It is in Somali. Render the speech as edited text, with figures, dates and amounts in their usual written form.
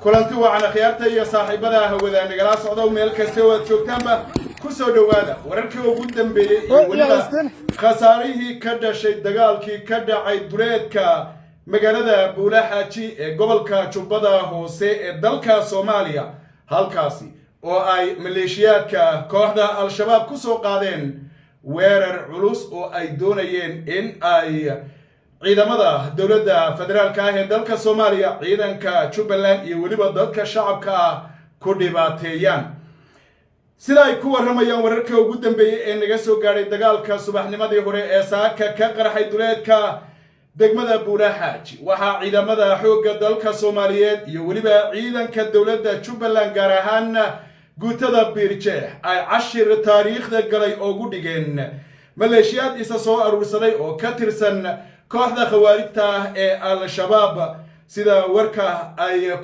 Kulanti wacan, akhyaarta iyo saaxiibada hawada nagala socda, meel kasta oo aad joogtaanba, ku soo dhowaada wararkii ugu dambeeyey iyo weliba khasaarihii ka dhashay dagaalkii ka dhacay duleedka magaalada Buulaxaaji ee gobolka Jubbada Hoose ee dalka Soomaaliya, halkaasi oo ay maleeshiyaadka kooxda Al-Shabaab ku soo qaadeen weerar culus oo ay doonayeen in ay ciidamada dowladda federaalka ah ee dalka Soomaaliya, ciidanka Jubbaland iyo weliba dadka shacabka ah ku dhibaateeyaan. Sida ay ku warramayaan wararka ugu dambeeyey ee naga soo gaadhay dagaalka subaxnimadii hore ee saaka ka qarxay duleedka degmada Buulaxaaji, waxaa ciidamada xoogga dalka Soomaaliyeed iyo weliba ciidanka dowladda Jubbaland, gaar ahaan guutada Biirjeex, ay cashir taariikhda galay oogu dhigeen maleeshiyaad isa soo aruursaday oo ka tirsan kooxda khawaarijta ah ee Al-Shabaab, sida warka ay ku